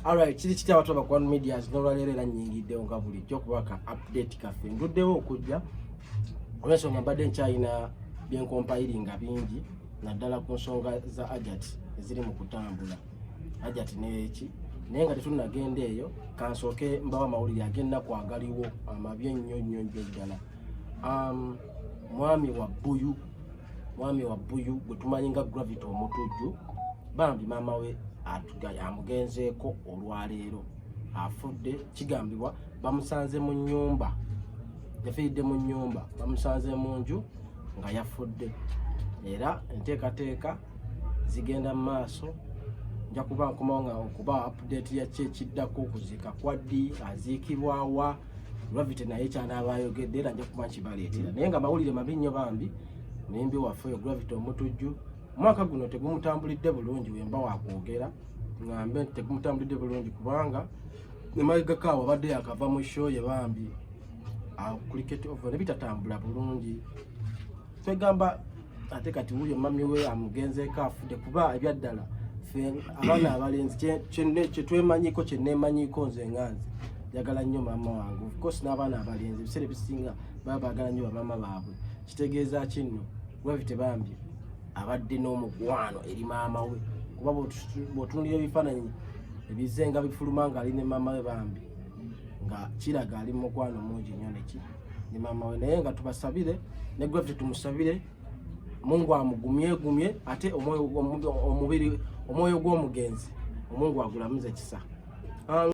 Alright, kiri kitya abantu abakwano medias? N'olwaleero era nnyingiddewo nga bulijjo okubaka update kaffe. Nduddewo okujja olw'ensonga mbadde nkyalina byenkompayiringa bingi, naddala ku nsonga za Hajat eziri mu kutambula, Hajat neki. Naye nga tetunnagenda eyo, kansooke mbawa amawulire ag'ennaku agaliwo amabi ennyo nnyo nnyo ddala. Mwami wa Bbuyu, mwami wa Bbuyu gwe tumanyi nga Gravity Omutujju, bambi maama we amugenzeeko olwaleero, afudde. Kigambibwa bamusanze mu nnyumba, yafiiridde mu nnyumba, bamusanze mu nju nga yafudde, era enteekateeka zigenda mu maaso. Nja kuba nkomawo nga okuba update ya ki ekiddako, okuziika kwa ddi, aziikibwawa, Gravity naye kyanaaba ayogedde, era nja kuba nkibaleetera. Naye nga mawulire mabi nnyo bambi, muyimbi waffe oyo Gravity Omutujju, omwaka guno tegumutambulidde bulungi. Wemba wakwogera ngambe nti tegumutambulidde bulungi, kubanga emabegako awo abadde yakava mu show ye bambi Cricket Oval, ne bitatambula bulungi. Twegamba ate kati wuyo mami we amugenzeeko, afudde. Kuba ebyaddala ffe abaana abalenzi kyetwemanyiko, kyeneemanyiko nze nga nze njagala nnyo maama wange. Of course n'abaana abalenzi ebiseera ebisinga baba baagala nnyo bamaama baabwe. Kitegeeza ki nno, Gravity bambi abadde n'omukwano eri maama we, kuba bw'otunuulira ebifaananyi ebizze nga bifuluma ng'ali ne maama we, bambi nga kiraga ali mu mukwano mungi nnyo neki ne maama we. Naye nga tubasabire, ne Gravity tumusabire Mungu amugumyegumye, ate omwoyo omubiri, omwoyo gw'omugenzi Omungu agulamuze kisa.